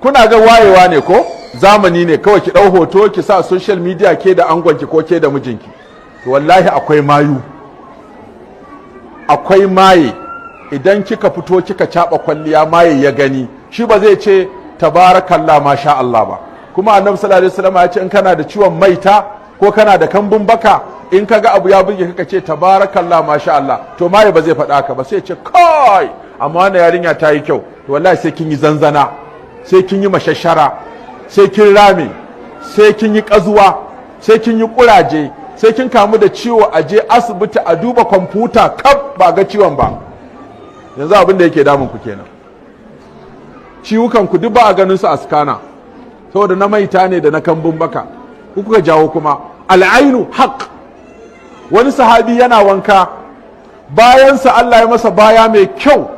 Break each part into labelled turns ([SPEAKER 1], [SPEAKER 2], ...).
[SPEAKER 1] Kuna ga wayewa ne ko zamani ne, kawai ki ɗau hoto ki sa social media, ke da angonki ko ke da mijinki. To wallahi akwai mayu, akwai maye. Idan kika fito kika caɓa kwalliya, maye ya gani, shi ba zai ce "Tabarakallah, masha Allah" ba. Kuma Annabi sallallahu alaihi wasallam ya ce in kana da ciwon maita ko kana da kambun baka, in kaga abu ya burge ka, ce "Tabarakallah, masha Allah". To maye ba zai faɗa haka ba, sai ya ce, "Kai, amma wannan yarinya ta yi kyau." To wallahi sai kin yi zanzana, sai kin yi mashashara, sai kin rame, sai kin yi ƙazuwa, sai kin yi ƙuraje, sai kin kamu da ciwo, a je asibiti a duba kwamfuta kaf ba ga ciwon ba. Yanzu abin da yake damun ku kenan. Ciwukan ku duk ba a ganin su a scanner, saboda na maita ne da na kambun baka ku kuka jawo. Kuma al'ainu haq. Wani sahabi yana wanka, bayansa Allah ya masa baya mai kyau,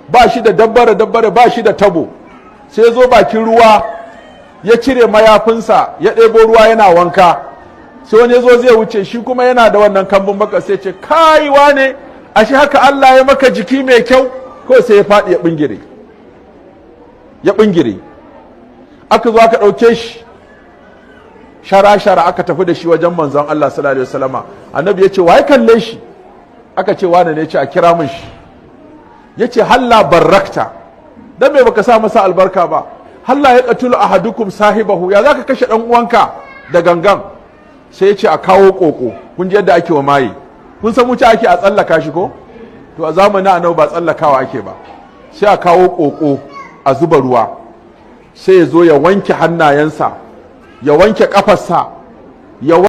[SPEAKER 1] ba shi da dabbare dabbare, ba shi da tabo. Sai zo bakin ruwa, ya cire mayafinsa, ya ɗebo ruwa yana wanka. Sai wani ya zo zai wuce, shi kuma yana da wannan kambun baka, sai ce, "Kai wane, ashe haka Allah ya maka jiki mai kyau?" Ko sai ya faɗi ya bingire, ya bingire. Aka zo aka ɗauke shi shara-shara, aka tafi da shi wajen Manzon Allah sallallahu alaihi wasallama. Annabi ya ce, "Waye kalle shi?" Aka ce, "Wane ne?" Ce, "A kira mun shi." Ya ce, "Halla barakta, dan me baka sa masa albarka ba? Halla ya qatulu ahadukum sahibahu, ya zaka kashe dan uwanka da gangan?" Sai ya ce a kawo koko. Kun ji yadda ake wa maye. Kun san wuce ake a tsallaka shi ko? To a zamanin Annabi ba tsallakawa ake ba. Sai a kawo koko, a zuba ruwa, sai ya zo ya wanke hannayensa, ya wanke kafarsa, ya